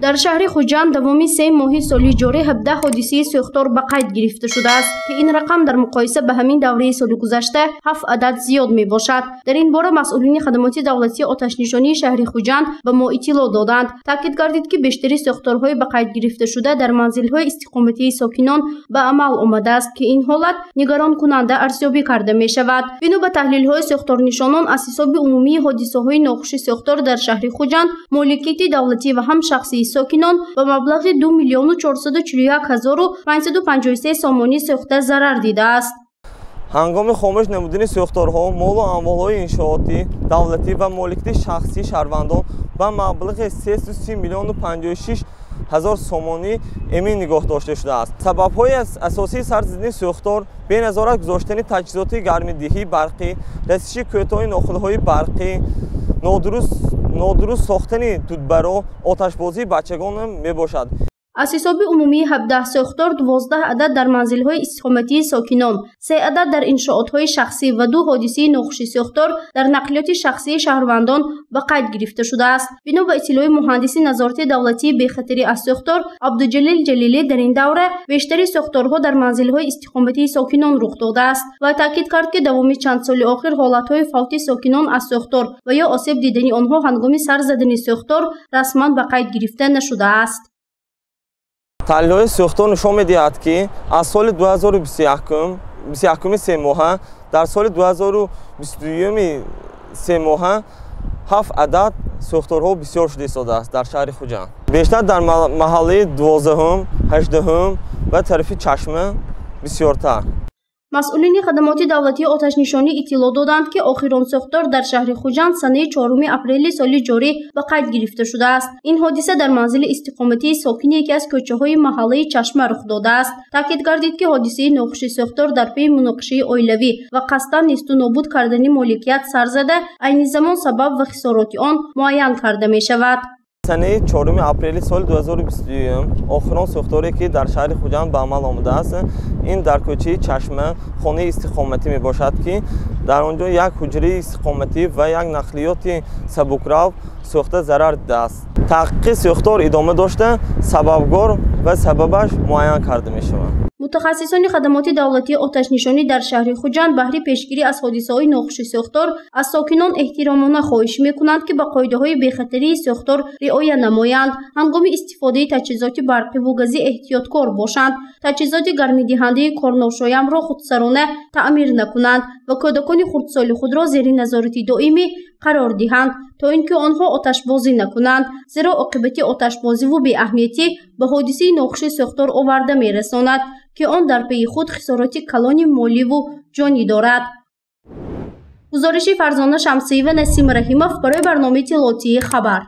Дар шаҳри Хуҷанд давоми 3 моҳи соли ҷорӣ 17 ҳодисаи сӯхтор ба қайд гирифта шудааст, ки ин рақам дар муқоиса ба ҳамин давраи соли гузашта 7 адад зиёд мебошад. Дар ин бора масъулини хадамоти давлатии оташнишонии шаҳри Хуҷанд ба мо иттилоъ доданд. Таъкид гардид, ки бештари сӯхторҳои ба қайд гирифташуда дар манзилҳои истиқоматии сокинон ба амал омадааст, ки ин ҳолат нигаронкунанда арзёбӣ карда мешавад. Бино ба таҳлилҳои сӯхторнишонон, аз ҳисоби умумии ҳодисаҳои нохуши сӯхтор дар шаҳри Хуҷанд моликияти давлатӣ ва ҳам шахсии сокинон ба маблағи 2 441 553 сомонӣ сӯхта зарар дидааст. Ҳангоми хомӯш намудани сӯхторҳо молу амволҳои иншоотӣ, давлатӣ ва моликияти шахсии шаҳрвандон ба маблағи 330 056 000 сомонӣ эмин нигоҳ дошта шудааст. Сабабҳои асосии сар задани сӯхтор беназорат гузоштани таҷҳизоти гармидиҳии барқӣ, расиши кӯтоҳи нохилҳои барқӣ, нодуруст сохтани дудбаро, оташбозии бачагон мебошад. Аз ҳисоби умумии 17 сӯхтор 12 адад дар манзилҳои истиқоматии сокинон, 3 адад дар иншоотҳои шахсӣ ва 2 ҳодисаи нохуши сӯхтор дар нақлиёти шахсии шаҳрвандон ба қайд гирифта шудааст. Бино ба иттилои муҳандиси назорати давлатии бехатарӣ аз сӯхтор Абдуҷалил Ҷалилӣ, дар ин давра бештари сӯхторҳо дар манзилҳои истиқоматии сокинон рух додааст ва таъкид кард, ки давоми чанд соли охир ҳолатҳои фавти сокинон аз сӯхтор ва ё осеб дидани онҳо ҳангоми сар задани сӯхтор расман ба қайд гирифта нашудааст. Таҳлилҳои сӯхтор нишон медиҳад, ки аз соли 2021 семоҳа дар соли 2022 семоҳа 7 адад сӯхторҳо бисёр шуда истодааст дар шаҳри Хуҷанд. Бештар дар маҳаллаи 12-ум, 18-ум ва тарафи Чашма бисёртар. Масъулини хадамоти давлатии оташнишонӣ иттилоъ доданд, ки охирон сӯхтор дар шаҳри Хуҷанд санаи 4 апрели соли ҷорӣ ба қайд гирифта шудааст. Ин ҳодиса дар манзили истиқоматии сокини яке аз кӯчаҳои маҳаллаи Чашма рух додааст. Таъкид гардид, ки ҳодисаи нохуши сӯхтор дар паи муноқишаи оилавӣ ва қасдан несту нобуд кардани моликият сар зада, айни замон сабаб ва хисороти он муайян карда мешавад. Санаи 4 апрели соли 2022 охирон сӯхторе, ки дар шаҳри Хуҷанд ба амал омадааст, ин дар кӯчаи Чашма хонаи истиқоматӣ мебошад, ки дар он ҷо як ҳуҷраи истиқоматӣ ва як нақлиёти сабукрав сӯхта зарар дидааст. Таҳқиқи сӯхтор идома дошта, сабабгор ва сабабаш муайян карда мешавад. Мутахассисони хадамоти давлатии оташнишонӣ дар шаҳри Хуҷанд баҳри пешгирӣ аз ҳодисаҳои нохуши сӯхтор аз сокинон эҳтиромона хоҳиш мекунанд, ки ба қоидаҳои бехатарии сӯхтор риоя намоянд, ҳангоми истифодаи таҷҳизоти барқиву газӣ эҳтиёткор бошанд, таҷҳизоти гармидиҳандаи корношоямро худсарона таъмир накунанд ва кӯдакони хурдсоли худро зери назорати доимӣ қарор диҳанд, то ин ки онҳо оташбозӣ накунанд, зеро оқибати оташбозиву беаҳамиятӣ ба ҳодисаи нохуши сӯхтор оварда мерасонад, ки он дар пайи худ хисороти калони моливу ҷонӣ дорад. Гузориши Фарзона Шамсиева, Насим Раҳимов барои барномаи иттилоотии «Хабар».